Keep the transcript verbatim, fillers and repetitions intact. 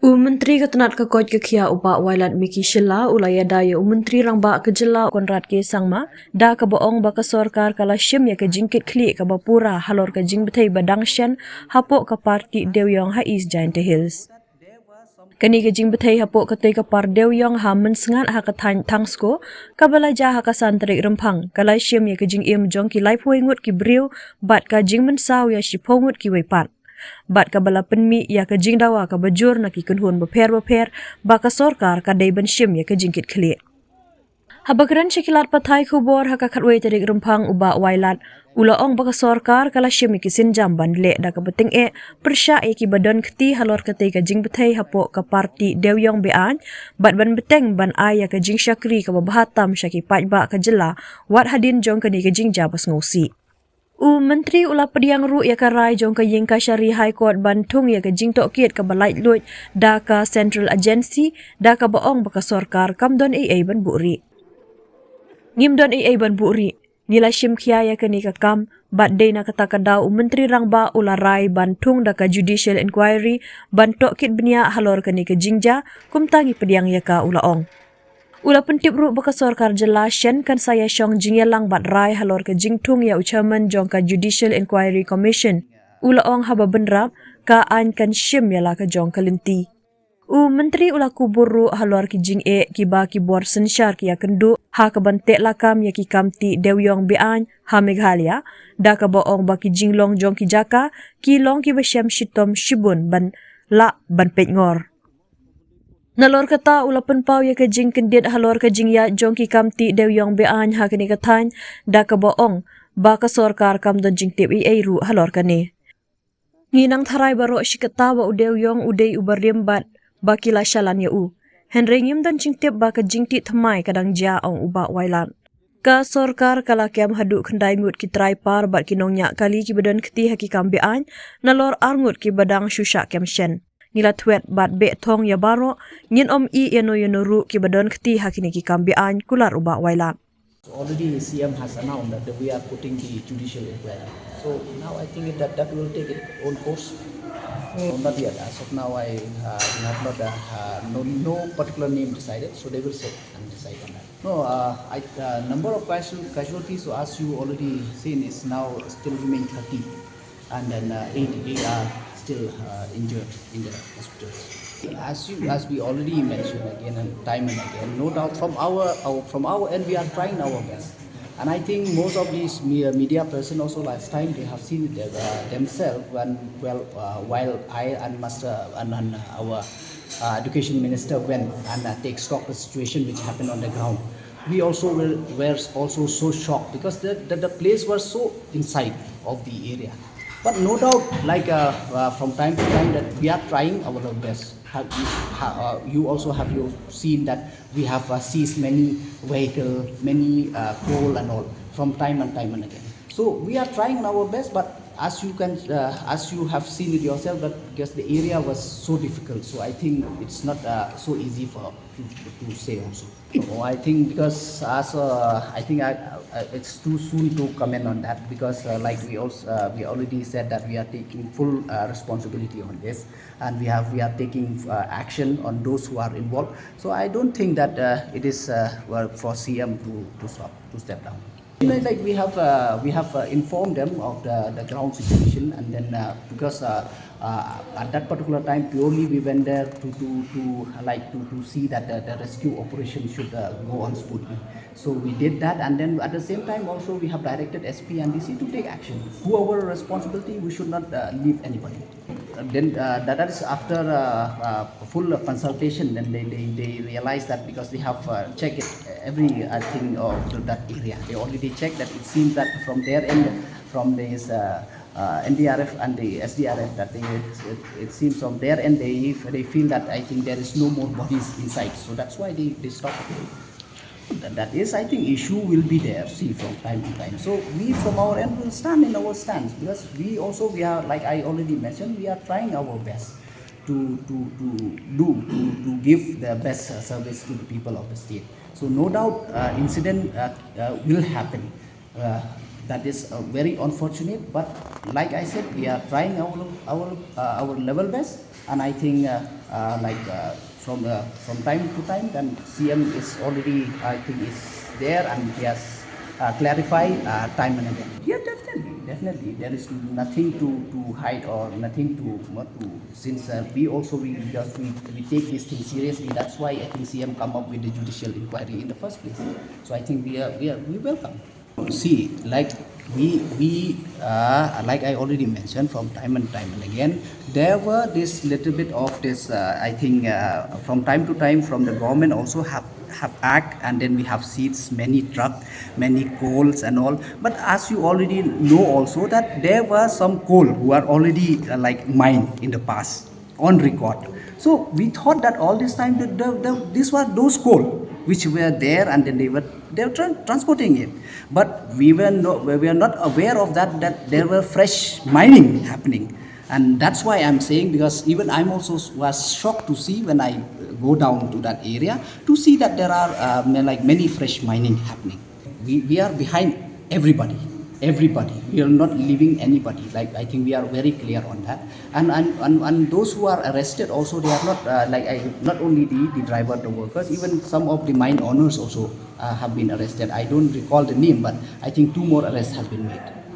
U Myntri ka tnat ka koit ka khiah u Bah Wailadmiki Shylla u la ïada ïa u Myntri Rangbah ka jylla Conrad K Sangma, da kaba ong ba ka sorkar ka la shim ïa ka jingkitkhlieh kaba pura halor ka jingbthei ba dang shen hapoh ka par tih dewiong ha East Jaintia Hills. Kane ka jingbthei hapoh katei ka par dewiong ha Mynsngat ha ka thaiñ Thangsko, kaba la jia ha ka san tarik Rymphang, ka la shim ïa ka jingim jong ki laiphew ngut ki briew bad ka jingmynsaw ïa shiphew ngut kiwei pat. Bad kaba la pynmih ïa ka jingdawa kaba jur na ki kynhun bapher bapher ba ka sorkar ka dei ban shim ïa ka jingkitkhlieh. Haba kren sha ki lad pathai khubor ha ka khatwei tarik Rymphang u Bah Wailad u la ong ba ka sorkar ka la shim ïa ki sienjam ban leh da kaba tyngeh pyrshah ïa kiba don kti halor katei ka jingbthei hapoh ka par tih dewiong be-aiñ, bad ban bteng ban ai ïa ka jingshakri kaba bha tam sha ki paidbah ka jylla wat hadien jong kane ka jingjia ba sngewsih. U Myntri u la pdiang ruh ïa ka rai jong ka Ïingkashari High Court ban thung ïa ka jingtohkit kaba laitluid da ka Central Agency, da kaba ong ba ka sorkar kam don ei ei ban buhrieh. Ngim don ei ei ban buhrieh. Ngi la shim khia ïa kane ka kam, bad dei na kata ka daw u Myntri Rangbah u la rai ban thung da ka Judicial Inquiry ban tohkit bniah halor kane ka jingjia, kumta ngi pdiang ïa ka, u la ong. U la pyntip ruh ba ka sorkar jylla shen kan sa ïashong jingïalang bad rai halor ka jingthung ïa u Chairman jong ka Judicial Inquiry Commission. U la ong haba bynrap, ka aiñ kan shim ïa la ka jong ka lynti. U Myntri u la kubur ruh halor ki jingeh kiba ki bor synshar ki ïakynduh ha kaban teh lakam ïa ki kam tih dewiong be-aiñ ha Meghalaya, da kaba ong ba ki jinglong jong ki jaka ki long kiba shem shitom shibun ban lah ban peitngor. Nalor kata u la pynpaw ïa ka jingkyndit halor ka jingïaid jong ki kam tih dewiong be-aiñ ha kane ka thaiñ, da kaba ong ba ka sorkar kam don jingtip ei ei ruh halor kane. Ngi nang tharai baroh shi katta ba u dewiong u dei uba rim bad ba ki la shalan ïa u. Hynrei ngim don jingtip ba ka jingtih thymmai ka dang jia, ong u Bah Wailad. Ka sorkar ka la kem haduh khyndai ngut ki trai par bad ki nongñiah kali kiba don kti ha ki kam be-aiñ, nalor ar ngut kiba dang shu shah kem shen. Ngi la thwet bad beh thong ïa baroh, ngin ym ïeh ïano ïano ruh kiba don kti ha kine ki kam be-aiñ, kular u Bah Wailad. So already C M has announced that we are putting the judicial inquiry. So now I think that that will take its own course. So not yet. As of now, I uh, we have not uh, uh, no, no particular name decided. So they will sit and decide on that. No, uh, I, uh, number of casual, casualties, so as you already seen, is now still remain thirty, and then uh, eight, eight are still uh, injured in the hospitals. As you, as we already mentioned again and time and again, no doubt from our, our from our end we are trying our best, and I think most of these me- media person also last time they have seen it, uh, themselves when, well, uh, while I and Master and, and our uh, education minister went and uh, take stock the situation which happened on the ground. We also were, were also so shocked because the, the, the place was so inside of the area. But no doubt, like uh, uh, from time to time, that we are trying our best. Have, you- ha- uh, you also have you seen that we have uh, seized many vehicle, many uh, coal and all from time and time and again. So we are trying our best, but as you can, uh, as you have seen it yourself, that because the area was so difficult, so I think it's not uh, so easy for to, to say also. Oh, I think because as uh, I think I, uh, it's too soon to comment on that because uh, like we also uh, we already said that we are taking full uh, responsibility on this, and we have we are taking uh, action on those who are involved. So I don't think that uh, it is uh, well, for C M to to stop to step down. You know, like we have uh, we have uh, informed them of the, the ground situation, and then uh, because uh, uh, at that particular time purely we went there to to, to like to, to see that the, the rescue operation should uh, go on smoothly. So we did that, and then at the same time also we have directed S P and D C to take action. Whoever responsibility, we should not uh, leave anybody. Then uh, that is after uh, uh, full consultation. Then they, they, they realize that because they have uh, checked it, every uh, thing of that area. They already checked that it seems that from their end, from this uh, uh, N D R F and the S D R F, that they, it, it seems from their end they they feel that I think there is no more bodies inside. So that's why they, they stop. That, that is, I think, issue will be there, see, from time to time. So we, from our end, will stand in our stance because we also, we are, like I already mentioned, we are trying our best to, to, to do, to, to give the best uh, service to the people of the state. So no doubt, uh, incident uh, uh, will happen. Uh, That is uh, very unfortunate, but like I said, we are trying our our uh, our level best, and I think uh, uh, like uh, from uh, from time to time, then C M is already, I think, is there, and he has uh, clarified uh, time and again. Yeah, definitely, definitely. There is nothing to to hide or nothing to what to. Since uh, we also we just we, we take this thing seriously. That's why I think C M come up with the judicial inquiry in the first place. So I think we are we are we welcome. See, like we we uh, like I already mentioned from time and time and again, there were this little bit of this. Uh, I think uh, from time to time, from the government also have have act, and then we have seeds, many truck, many coals and all. But as you already know also that there were some coal who are already uh, like mined in the past on record. So we thought that all this time that the, the, these were those coal which were there, and then they were they were tran- transporting it. But we were not we were not aware of that, that there were fresh mining happening. And that's why I'm saying, because even I'm also s- was shocked to see when I go down to that area to see that there are uh, ma- like many fresh mining happening. We, we are behind everybody, everybody. We are not leaving anybody. Like, I think we are very clear on that. And and, and, and those who are arrested also, they are not uh, like I, not only the, the driver, the workers, even some of the mine owners also uh, have been arrested. I don't recall the name, but I think two more arrests has been made.